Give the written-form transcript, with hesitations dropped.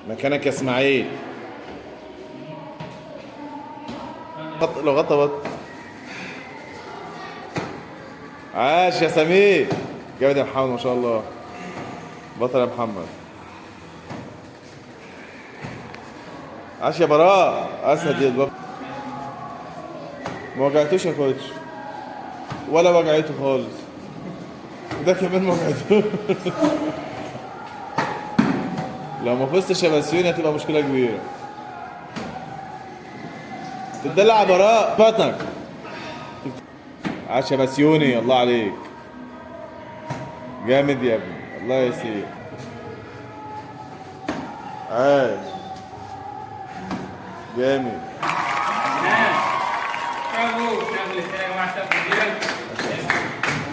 مكانك يا اسماعيل. لو غطى بط. عاش يا سمير، جامد يا محمد ما شاء الله، بطل يا محمد. عاش يا براء، اسد يا البطل. ما وجعتوش يا كوتش، ولا وجعته خالص، ده كمان ما وجعته. لو ما فزتش يا بسيوني هتبقى مشكلة كبيرة. تدلع يا براء بطنك. عاش يا بسيوني، الله عليك، جامد يا ابني، الله يسير. عاش جامد.